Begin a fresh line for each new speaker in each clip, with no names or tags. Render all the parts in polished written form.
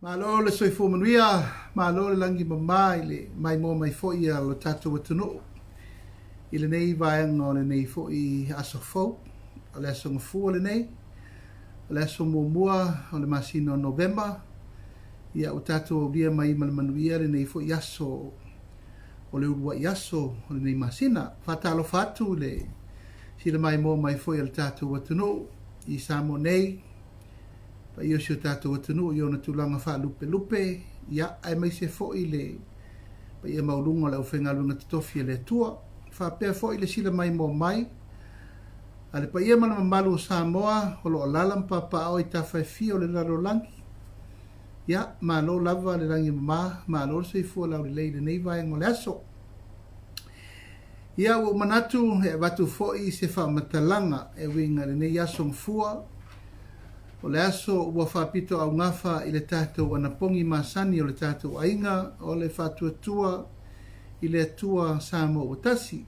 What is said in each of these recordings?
Malo le soifua manuia, malo le lagi mama i le maimoa mai foi a lo tatou atunuu i lenei vaega o lenei foi aso fou, o le aso Gafua lenei, o le aso muamua o le masina o Novema, ia ua tatou aulia mai ma le manuia lenei foi aso o le uluai aso o lenei masina. Faatalofa atu i le sila maimoa mai foi a le tatou atunuu i Samoa nei, paia o si o tatou atunuu i ona tulaga faalupelupe, ia, aemaise foi le paia maualuga o le aufaigaluega totofi a le Atua. Faapea foi le sila maimoa mai a le paia ma le mamalu o Samoa o lo o alaala ma papaaao i tafa e fia o le lalolagi. Ia, malo lava le lagi e mama, malo le soifua laulelei i lenei vaega o le aso. Ia, ua ou manatu e avatu foi se faamatalaga e uiga i lenei aso gafua, o le aso ua faapitoaugafa i le tatou anapogi masani o le tatou aiga o le Faatuatua i le Atua Samoa ua Tasi.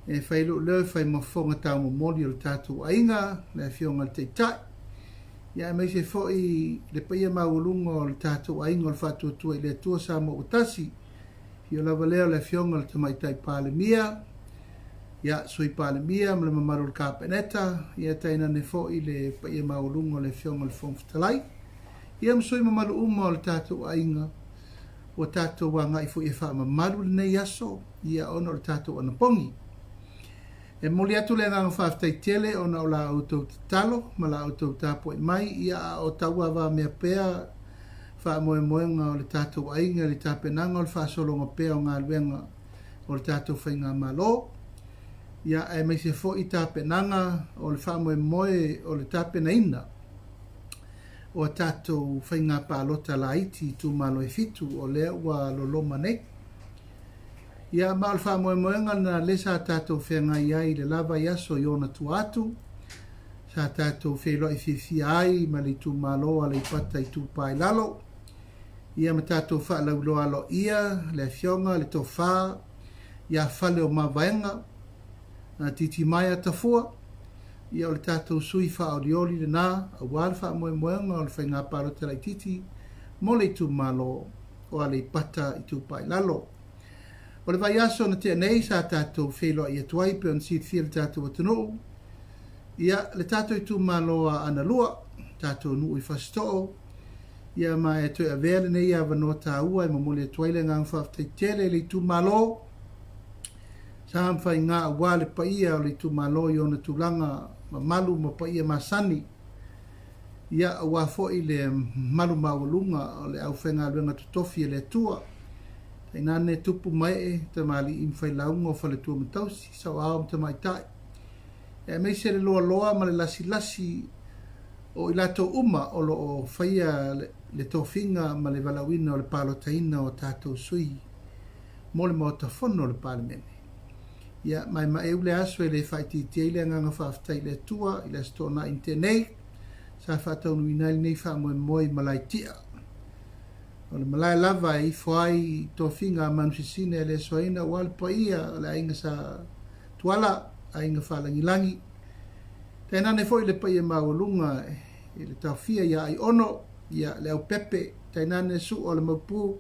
E fai lou leo e fai ma fofoga taumomoli o le tatou aiga, le Afioga i le Taitai, ia aemaise foi le paia maualuga o le tatou aiga o le Faatuatua i le Atua Samoa ua Tasi. Afio lava lea o le Afioga i le Tamaitai Palemia, ia, Sui Palemia ma le mamalu o le Kapeneta, ia tainane foi le paia maualuga o le Afioga i le Fofoga Fetalai, ia ma sui mamalu uma o le tatou aiga ua tatou agai foi e faamamalu lenei aso, ia ona o le tatou anapogi. E momoli atu le agaga faafetai tele ona o la outou tatalo ma la outou tapuai mai, ia a o tauavamea pea faamoemoega o le tatou aiga i le tapenaga o le faasologa pea o galuega o le tatou Faigamalo, ia aemaise foi tapenaga o le faamoemoe o le tapenaina o a tatou faiga palota laiti i itumalo e fitu o lea ua loloma nei. Ia, ma o le faamoemoega lena lea sa tatou feagai ai i le la vaiaso i ona tua atu, sa tatou feiloai fiafia ai ma le itumalo o Aleipata Itupa i Lalo, ia ma tatou faalauiloa aloaia le Afioga le Tofa ia Faleomavaega Titimaea Tafua, ia o le tatou sui faaolioli lena aua le faamoemoega o le faiga palota laitiiti mo le itumalo o Aleipata Itupa i Lalo. O le vaiaso na tea nei sa tatou feiloai atu ai pei ona silafia e le tatou atunuu, ia, le tatou itumalo a Analua, tatou nuu i Fasitoo, ia ma e toe avea lenei avanoa taua e momoli atu ai le agaga faafetai tele i le itumalo sa mafaiga aua le paia o le itumalo i ona tulaga mamalu ma paia masani, ia aua foi le mamalu maualuga o le aufaigaluega totofi a le Atua, tainane tupu ma ee, tamalii ma failauga o faletua ma tausi, saoao ma tamaitai, aemaise le loaloa ma le lasilasi o i latou uma o lo o faia le tofiga ma le valaauina o le palotaina o tatou sui mo le Maota Fono o le Palemene. Ia, maemaeu le aso e le faaitiitia ai le agaga faafetai i le Atua i le Aso Toonai na tea nei, sa faataunuuina ai lenei faamoemoe i Malaetia. O le malae lava e ifo ai tofiga a Manusisina e le soaina aua le paia o le aiga sa Tuala, aiga faalagilagi. Tainane foi le paia maualuga i le taofia ia Aiono, ia le Aupepe, tainane Sua o le Maupū,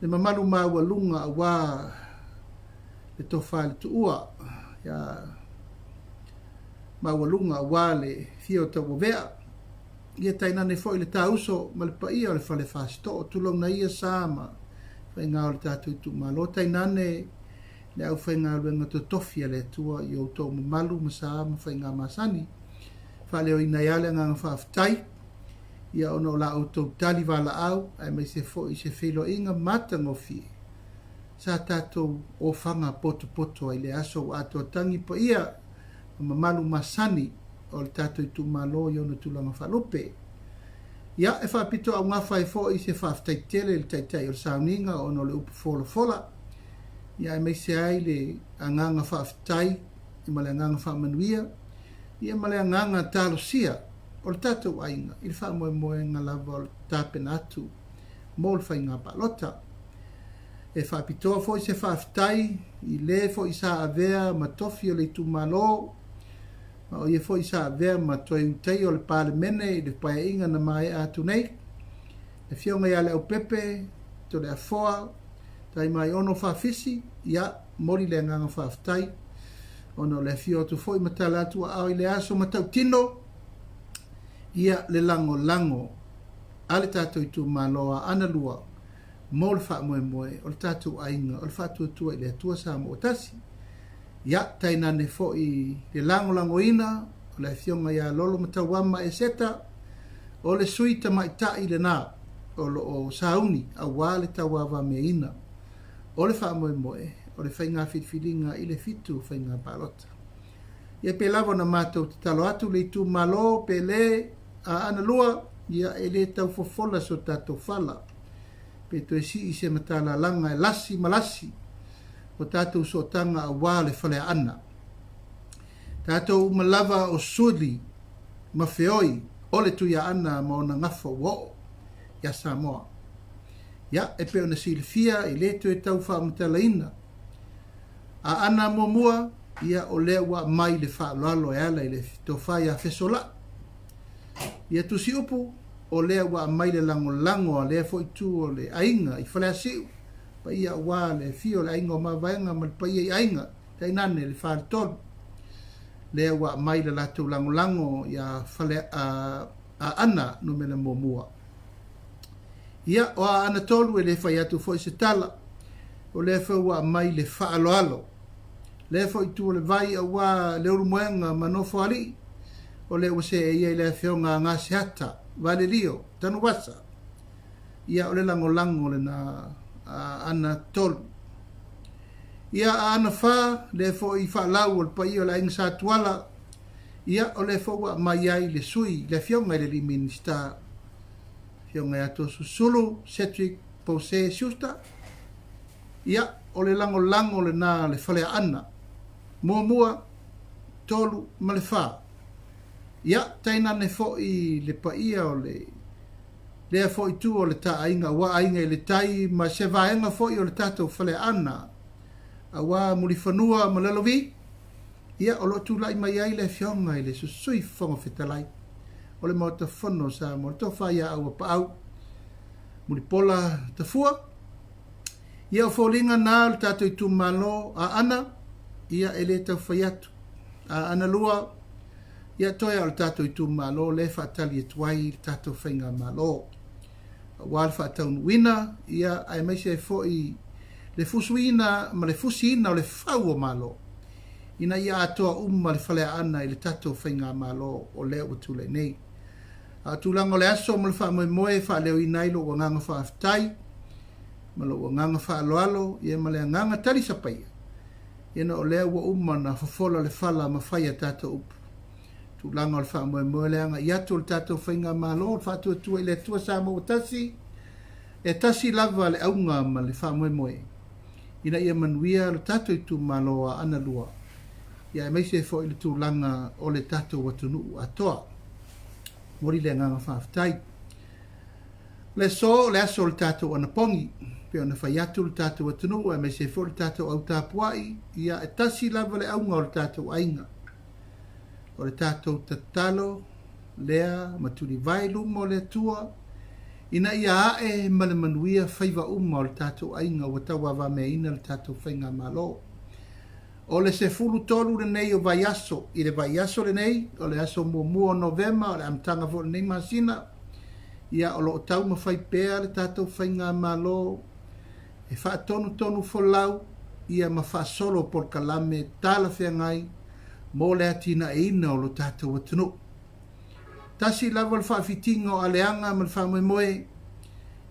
le mamalu maualuga aua le tofa i le tuua, ia maualuga aua le fia o Tauavea, ia tainane foi le Tāuso ma le paia o le Fale Fasitoo, tulouna ia sa ma faiga o le tatou itumalo, tainane le aufaigaluega totofi a le Atua i outou mamalu ma sa ma faiga masani. Faaleoina ai lava le agaga faafetai, ia ona o la outou tali valaau aemaise foi se feiloaiga matagofie sa tatou ofaga potopoto ai i le aso ua atoatagi paia ma mamalu masani o le tatou itumalo i ona tulaga faalupe. Ia, e faapitoaugafa ai foi se faafetai tele i le Taitai o le Sauniga ona o le upu folafola, ia aemaise ai le agaga faafetai ma le agaga faamanuia, ia ma le agaga talosia o le tatou aiga i le faamoemoega lava o le tapena atu mo le faiga palota. E faapitoa foi se faafetai i le foi sa avea ma tofi o le itumalo, ma o ia foi sa avea ma toe utaia o le Palemene i le Paeaiga na maea atu nei. Le Afioga ia Leaupepe Toleafoa Taimaiono Faafisi, ia, momoli le agaga faafetai ona o le afio atu foi ma tala atu aao i le aso matautino, ia, le lagolago a le tatou itumalo a Analua mo le faamoemoe o le tatou aiga o le Faatuatua i le Atua Samoa ua Tasi. Ia, tainane foi le lagolagoina o le Afioga ia Lolo Matauama Eseta, o le sui tamaitai lena o lo o sauni aua le tauavameaina o le faamoemoe o le faiga filifiliga i le fitu faiga palota. Ia pe lava ona matou tatalo atu le itumalo pe le Aana lua, ia e le tau fofola so tatou fala pe toe sii se matalalaga e lasi ma lasi o tatou sootaga aua le Faleaana. Tatou uma lava o suli ma feoi o le Tuiaana ma ona gafa ua oo ia Samoa. Ia, e pei ona silafia e le toe tau faamatalaina. Aana muamua, ia o lea ua aumai le faaaloalo e ala i le tofa ia Fesolai. Ia Tusiupu, o lea ua aumai le lagolago a lea foi itu o le aiga i Faleasiu, paia aua le afio o le aiga o Mavaega ma le paia i aiga, tainane le Faletolu. Lea ua aumai le latou lagolago ia Fale, Aana numera muamua. Ia, o Aana tolu e le fai atu foi se tala, o lea foi ua aumai le faaaloalo. Lea foi itu o le vai aua Leulumoega ma Nofoalii, o lea ua seei ai le afioga a Gaseata, Valelio, Tanuvasa. Ia, o le lagolago lena a Aana tolu. Ia, a Aana fa, lea foi faalau o le paia o le Aiga Sa Tuala, ia, o lea foi ua aumai ai le sui, le afioga i le alii Minisita, afioga ia Toeolesulusulu Cedric Pose Schuster. Ia, o le lagolago lena a le Faleaana, muamua, tolu ma le fa. Ia, tainane foi le paia o le lea foi itu o le ta aiga aua Aiga i le Tai ma se vaega foi o le tatou Faleaana aua Mulifanua ma Lalovi, ia, o lo o tulai mai ai le Afioga i le Sui Fofoga Fetalai o le Maota Fono o Samoa, le Tofa ia Auapaau Mulipola Tafua. Ia, o foliga na o le tatou itumalo Aana, ia, e le tau fai atu. Aana lua, ia, toe a o le tatou itumalo lea e faatali atu ai le tatou faigamalo aua le faataunuuina, ia, aemaise ai foi le fusuina ma le fusiina o le fau o Malo ina ia atoa uma le Faleaana i le tatou faigamalo o lea ua tulai nei. A o tulaga o le aso ma le faamoemoe e faaleoina ai lou agaga faafetai ma lou agaga faaaloalo, ia ma le agaga talisapaia, ina o lea ua uma ona fofola le fala ma fai a tatou upu. Tulaga o le faamoemoe le agai atu o le tatou faigamalo, o le faatuatua i le Atua Samoa ua tasi, e tasi lava le auga ma le faamoemoe, ina ia manuia lo tatou itumalo a Aana Lua, ia aemaise foi le tulaga o le tatou atunuu atoa. Momoli le agaga faafetai. O le aso, o le aso o le tatou anapogi, pei ona fai atu le tatou atunuu aemaise foi le tatou au tapuai, ia e tasi lava le auga o le tatou aiga. O le tatou tatalo lea ma tulivae i luma o le Atua, ina ia ae ma le manuia faiva uma o le tatou aiga ua tauavameaina le tatou faigamalo. O le 13 lenei o vaiaso, i le vaiaso lenei, o le aso muamua o Novema, o le amataga foi o lenei masina, ia o lo o taumafai pea le tatou faigamalo e faatonutonu folau ia ma faasolo polokalame talafeagai mo le atinaeina o lo tatou atunuu. Tasi lava le faafitiga o aleaga ma le faamoemoe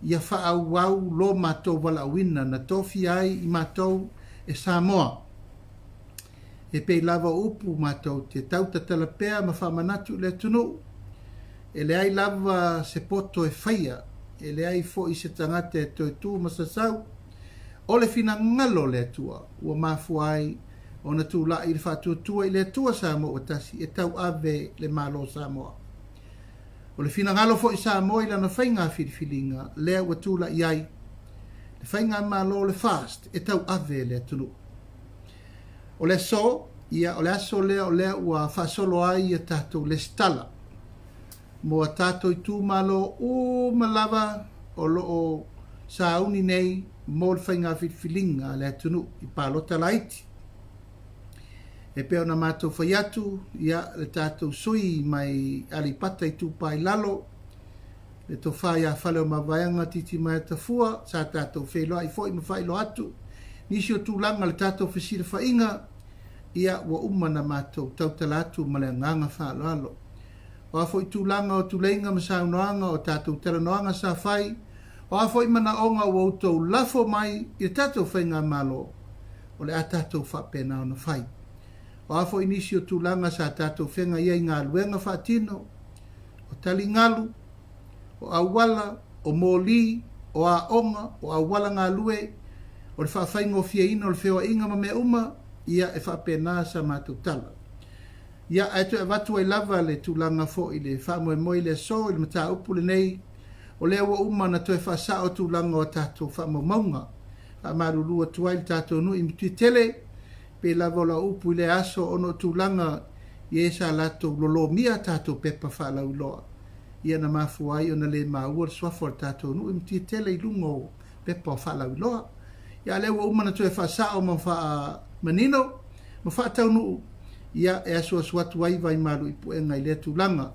ia faaauau lo matou valaauina na tofia ai i matou e Samoa. E pei lava o upu matou te tautatala pea ma faamanatu i le atunuu, e leai lava se poto e faia, e leai foi se tagata e toe tu ma sasau, o le finagalo o le Atua ua mafua ai ona tulai le faatuatua i le Atua Samoa ua tasi e tauave le Malo o Samoa. O le finagalo foi Samoa i lana faiga filifiliga lea ua tulai ai le faigamalo o le FAST e tauave le atunuu. O le aso, ia o le aso lea o lea ua faasolo ai a tatou lesitala mo a tatou itumalo uma lava. o lo o sauni nei mo le faiga filifiliga a le atunuu i palota laiti. E pei ona matou fai atu, ia, le tatou sui mai Aleipata Itupa i Lalo, le Tofa ia Faleomavaega Titimaea Tafua, sa tatou feiloai foi ma faailoa atu nisi o tulaga o le tatou fesilafaiga, ia, ua uma ona matou tautala atu ma le agaga faaaloalo. O a foi tulaga o tuleiga ma saunoaga o tatou talanoaga sa fai, o a foi manaoga ua outou lafo mai i le tatou Faigamalo, o le a tatou faapena ona fai. O a foi nisi o tulaga sa tatou feagai ai i galuega faatino, o taligalu, o auala, o moli, o aoga, o auala galue, o le faafaigofieina o le feoaiga ma mea uma, ia e faapena sa matou tala. Ia, ae toe avatu ai lava le tulaga foi i le faamoemoe i le aso i le mataupu lenei, o lea ua uma ona toe faasao tulaga o a tatou faamaumauga. Faamalulu atu ai le tatou nuu i Mutiatele, pei lava o lau upu i lea aso ona o tulaga i e sa latou lolomia a tatou pepa faalauiloa, ia na mafua ai ona le maua le suafa o le tatou nuu i Mutiatele i luga o pepa o faalauiloa. Ia a lea ua uma ona toe faasao ma faamanino ma faataunuu, ia e asuasu atu ai vaimalu i puega i lea tulaga.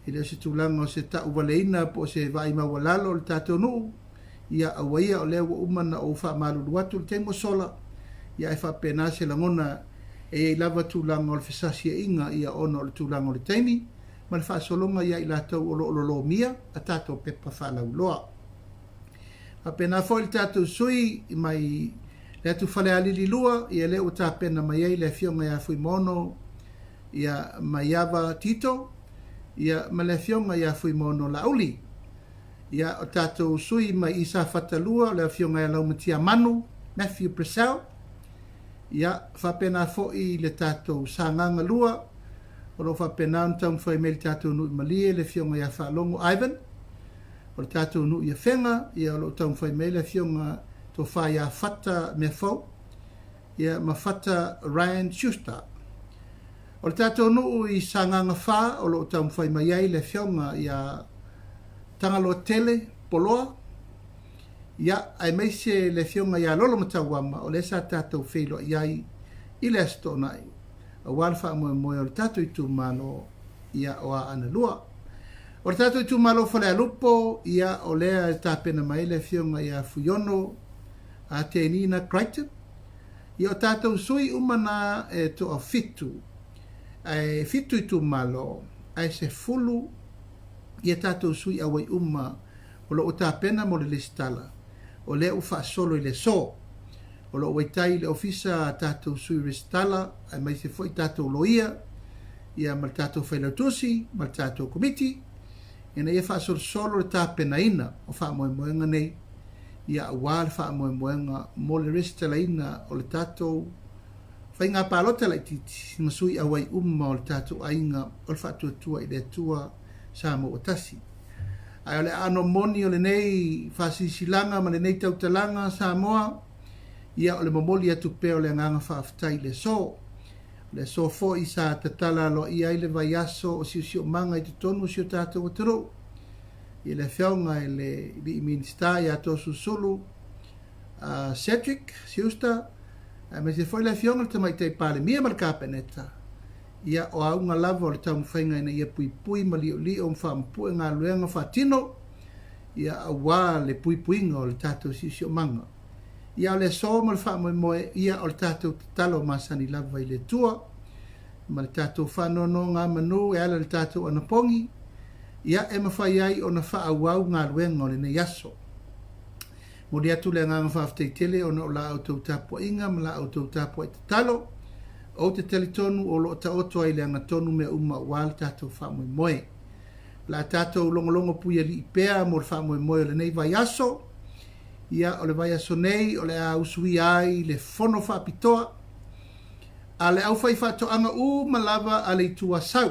E le o se tulaga o se tauvaleina po o se vaai maualalo o le tatou nuu, ia aua ia o lea ua uma ona ou faamalulu atu i le taimi ua sola, ia ae faapena se lagona e i ai lava tulaga o le fesasiaiga ia ona o le tulaga o le taimi ma le faasologa ia i latou o lo o lolomia a tatou pepa faalauiloa. Faapena foi le tatou sui mai le atu Falealili 2, ia lea ua tapena mai ai le afioga ia Fuimaono ia Maiava Tito, ia ma le afioga ia Fuimaono Laauli. Ia o tatou sui mai i Safata 2, o le afioga ia Laumatiamanu Matthew Purcell. Ia faapena foi le tatou Sagaga 2, o lo o faapena ona taumafai mai le tatou nuu i Malie le afioga ia Faalogo Ivan. O le tatou nuu i Afega, ia o lo o taumafai mai le afioga Tofa ia Fata Meafou, ia ma Fata Ryan Schuster. O le tatou nuu i Sagaga 4 o lo o taumafai mai ai le afioga ia Tagaloatele Poloa, ia aemaise le afioga ia Lolo Matauama o lea sa tatou feiloai ai i le Aso Toonai aua le faamoemoe o le tatou itumalo ia o Aana 2. O le tatou itumalo o Falealupo, ia o lea e tapena mai ai le afioga ia Fuiono Atenina Crichton. Ia o tatou sui uma na e toafitu, ae fitu itumalo, ae 10 ia tatou sui auai uma o lo o tapena mo le lesitala, o lea ua faasolo i le aso. O lo o waitai i le ofisa a tatou sui resitala, aemaise foi tatou loia, ia ma le tatou failautusi ma le tatou komiti, ina ia faasolosolo le tapenaina o faamoemoega nei, ia aua le faamoemoega mo le resitalaina o le tatou faiga palota laitiiti ma sui auai uma o le tatou aiga o le Faatuatua i le Atua Samoa ua Tasi. Ae o le aano moni o lenei faasilasilaga ma lenei tautalaga Samoa, ia o le momoli atu pea o le agaga faafetai i le aso. O le aso foi sa tatala aloaia ai le vaiaso o siosiomaga i totonu o si o tatou atunuu i le afioga i le Alii Minisita ia Toeolesulusulu Cedric Schuster, aemaise foi le afioga i le Tamaitai Palemia ma le Kapeneta, ia o auga lava o le taumafaiga ina ia puipui ma liolio ma faamapue galuega faatino, ia aua le puipuiga o le tatou siosiomaga. Ia o le aso ma le faamoemoe, ia o le tatou tatalo masani lava i le Atua, ma le tatou faanonogamanu e ala i le tatou anapogi, ia e mafai ai ona faaauau galuega o lenei aso. Momoli atu le agaga faafetai tele ona o la outou tapuaiga ma la outou tapuai tatalo. Ou te talitonu o lo o taoto ai i le agatonu mea uma aua le tatou faamoemoe. O le a tatou logologo puialii pea mo le faamoemoe o lenei vaiaso. Ia, o le vaiaso nei o le a usuia ai le fono faapitoa a le aufaifaatoaga uma lava a le Itu Asau.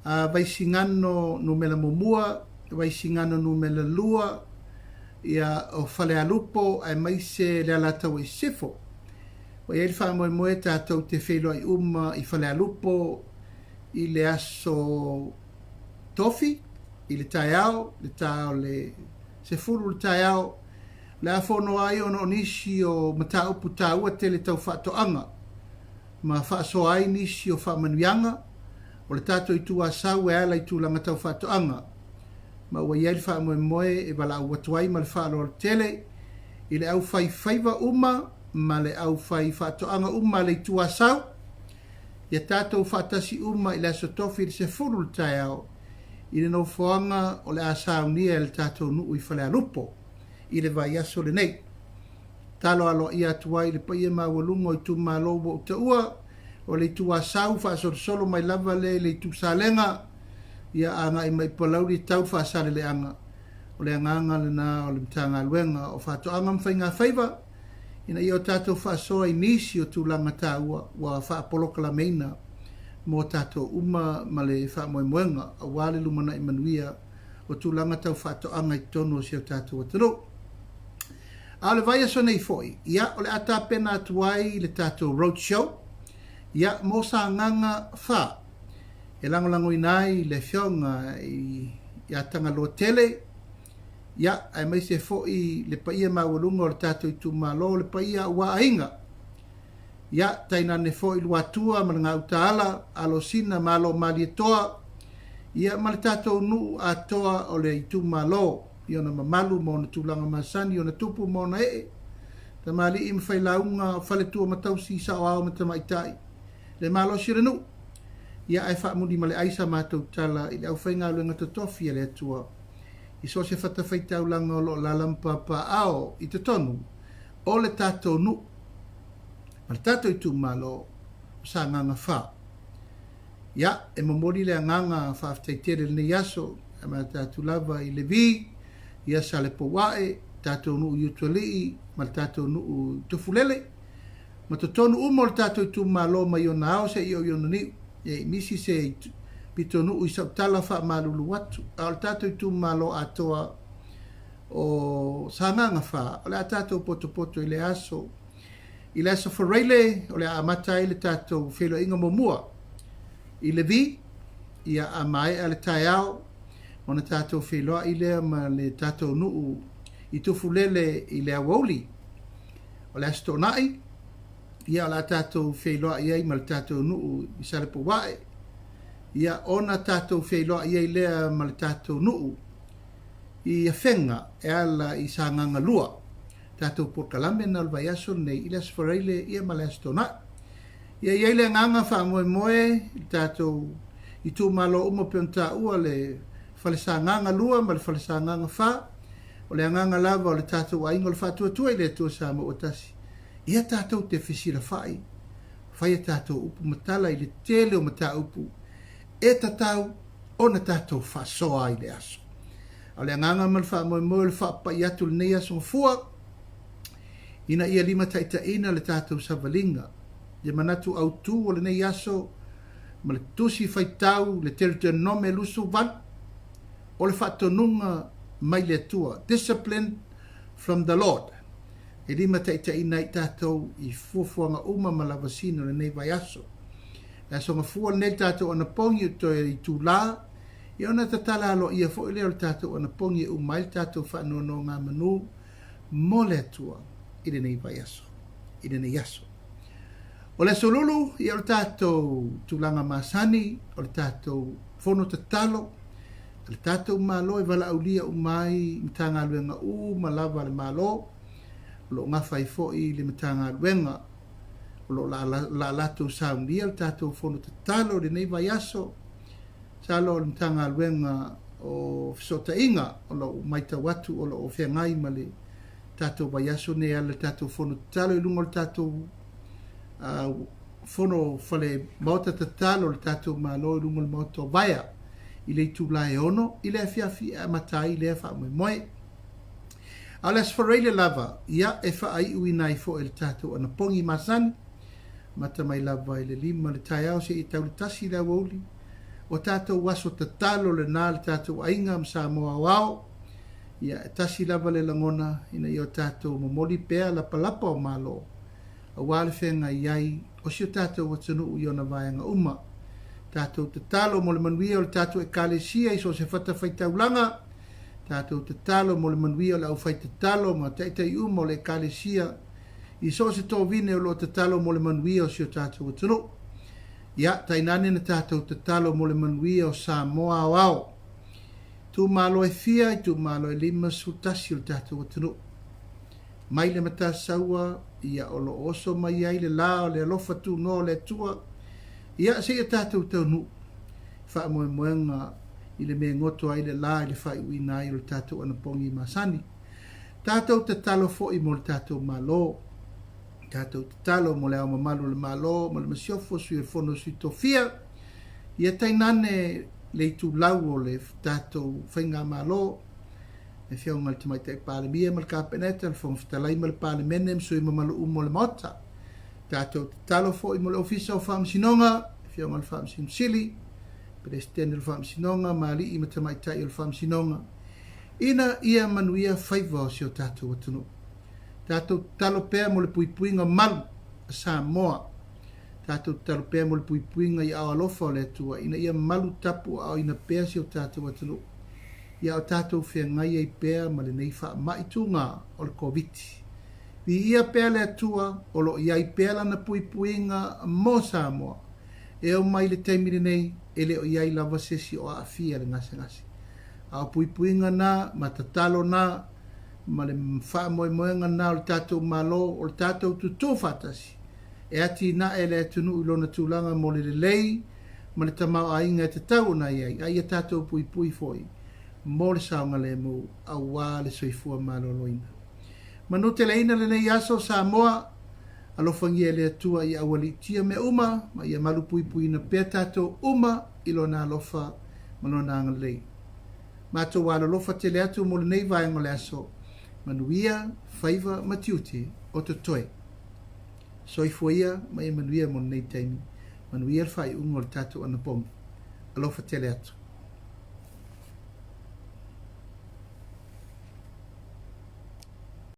A Vaisigano numera muamua, Vaisigano numera lua, ia, o Falealupo aemaise le Alataua i Sisifo. Ua i ai le faamoemoe tatou te feiloai uma i Falealupo i le aso Tofi. I le taeao, le ta o le 10 i le taeao, o le a fono ai ona o nisi o mataupu taua tele tau faatoaga ma faasoa ai nisi o faamanuiaga o le tatou Itu Asau e ala i tulaga tau faatoaga ma ua i ai le faamoemoe e valaau atu ai ma le faaaloalo tele i le aufaifaiva uma ma le aufaifaatoaga uma a le Itu Asau ia tatou faatasi uma i le Aso Tofi i le 10 i le taeao i le nofoaga o le a saunia e le tatou nuu i Falealupo i le vaiaso lenei. Tatalo aloaia atu ai i le paia maualuga o itumalo ua ou taua, o le Itu Asau faasolosolo mai lava lea i le Itu Salega, ia agai mai i Palauli e tau le Faasaleleaga. O le agaga lena o le Matagaluega o Faatoaga ma Faigafaiva ina ia o tatou faasoa i nisi o tulaga taua ua faapolokalameina mo tatou uma ma le faamoemoega aua le lumanai manuia o tulaga tau faatoaga i totonu o si o tatou atunuu. A o le vaiaso nei foi, ia, o le a tapena atu ai le tatou road show, ia, mo Sagaga 4, e lagolagoina ai le Afioga ia Tagaloa Tele, ia, aemaise foi le paia maualuga o le tatou itumalo, le paia aua aiga, ia, tainane foi Luatua ma le Gautaala, Alosina ma Alo o Malietoa, ia, ma le tatou nuu atoa o le itumalo i ona mamalu ma ona tulaga masani, ona tupu ma ona ee, tamalii ma failauga, faletua ma tausi, saoao ma tamaitai, le malosi o le nuu. Ia, ae faamuli ma le ai sa matou tala i le aufaigaluega totofi a le Atua i so o se fatafaitaulaga o lo o alaala ma papaaao i totonu o le tatou nuu ma le tatou itumalo o Sagaga 4. Ia, e momoli le agaga faafetai tele i lenei aso, e amata atu lava i Levi, ia Salepouae, tatou nuu i Utualii ma le tatou nuu i Tufulele, ma totonu uma o le tatou itumalo mai ona ao seia oo i ona niu. E misi se pitonuu i sau tala faamalulu atu, a o le tatou itumalo atoa o Sagaga 4, o le a tatou potopoto i le aso. I le aso Faraile, o le a amata ai le tatou feiloaiga muamua i Levi, ia a maea le taeao, ona tatou feiloai lea ma le tatou nuu i Tufulele i le aoauli. O le Aso Toonai, ia o le a tatou feiloai ai ma le tatou nuu i Salepouae, ia ona tatou feiloai ai lea ma le tatou nuu i Afega e ala i Sagaga 2. Tatou polokalame na o le vaiaso lenei i le Aso Faraile ia ma le Aso Toonai. Ia i ai le agaga faamoemoe i le tatou itumalo uma pei ona taua le Fale Sagaga 2 ma le Fale Sagaga 4. O le agaga lava o le tatou aiga o le faatuatua i le Atua Samoa ua tasi. Ia tatou te fesilafai, fai a tatou upu ma tala i le tele o mataupu e tatau ona tatou faasoa ai i le aso. A o le agaga ma le faamoemoe o le faapapai atu i lenei aso Gafua, ina ia limataitaiina le tatou savaliga, le manatu autu o lenei aso ma le Tusi Faitau, le Deuteronome 28, o le faatonuga mai le Atua, discipline from the Lord, e limataitaiina ai tatou i fuafuaga uma ma lavasina o lenei vaiaso. Le Aso Gafua lenei le tatou anapogi o toe itula, ia ona tatala aloaia foi lea o le tatou anapogi e uma ai le tatou faanonogamanu mo le Atua i lenei vaiaso, i lenei aso. O le Aso Lulu, ia o le tatou tulaga masani, o le tatou fono tatalo a le tatou Malo e valaaulia uma ai Matagaluega uma lava a le Malo, o lo o gafa ai foi le Matagaluega o lo o la latou saunia le tatou fono tatalo i lenei vaiaso. Masalo o le Matagaluega o Fesootaiga o lo o matau atu o lo o feagai ma le tatou vaiaso nei e ala i le tatou fono tatalo i luga o le tatou fono fale maota tatalo o le tatou Malo i luga o le maota o Vaea i le itula e 6 i le afiafi e amata ai lea faamoemoe. A o le Aso Faraile lava, ia, e faaiuina ai foi le tatou anapogi masani, amata mai lava i le 5 le taeao seia tau le 1 le aoauli. O tatou aso tatalo lena le tatou aiga ma Samoa aoao. Ia, e tasi lava le lagona ina ia o tatou momoli pea lapalapa o Malo aua le feagai ai o si o tatou atunuu i ona vaega uma. Tatou tatalo mo le manuia o le tatou Ekalesia i so o se fatafaitaulaga. Tatou tatalo mo le manuia o le aufaitatalo ma taitai uma o le Ekalesia i so o se tovine o lo o tatalo mo le manuia o si o tatou atunuu. Ia, tainane na tatou tatalo mo le manuia o Samoa aoao. Itumalo e fia, itumalo e 51 o le tatou atunuu. Mai le Matasaua, ia o lo o oso mai ai le la o le alofa tunoa o le Atua, ia seia tatou taunuu i faamoemoega i le mea e goto ai le la i le faaiuina ai o le tatou anapogi masani. Tatou tatalo foi mo le tatou Malo. Tatou tatalo mo le Ao Mamalu o le Malo ma le Masiofo, Sui o le Fono a Sui Tofia, ia tainane le itulau o le tatou Faigamalo, le Afioga i le Tamaitai Palemia ma le Kapeneta, le Fofoga Fetalai ma le Palemene ma sui mamalu uma o le Maota. Tatou tatalo foi mo le Ofisa o Faamasinoga, le Afioga i le Faamasino Sili, Peresetene o le Faamasinoga ma alii ma tamaitai o le Faamasinoga, ina ia manuia faiva o si o tatou atunuu. Tatou tatalo pea mo le puipuiga malu a Samoa. Tatou tatalo pea mo le puipuiga i aao alofa o le Atua ina ia malu tapuaaoina pea si o tatou atunuu ia o tatou feagai ai pea ma lenei faamai tuga o le Koviti. Viia pea le Atua o lo o i ai pea Lana puipuiga mo Samoa. E oo mai i le taimi lenei, e le o i ai lava se isi o aafia i le gasegase. A o puipuiga na ma tatalo na ma le faamoemoega na o le tatou Malo, o le tatou tutū faatasi e atinae le atunuu i lona tulaga mo le lelei ma le tamaoaiga e tatau ona i ai, a ia tatou puipui foi mo le saogalemu aua le soifua maloloina. Manuteleina lenei aso Samoa, alofagia e le Atua ia aualiitia mea uma ma ia malupuipuiina pea tatou uma i Lona alofa ma Lona agalelei. Matou alolofa tele atu mo lenei vaega o le aso, manuia, faiva ma tiute o totoe. Soifua ia ma ia manuia mo lenei taimi. Manuia le faaiuga o le tatou anapogi. Alofa tele atu.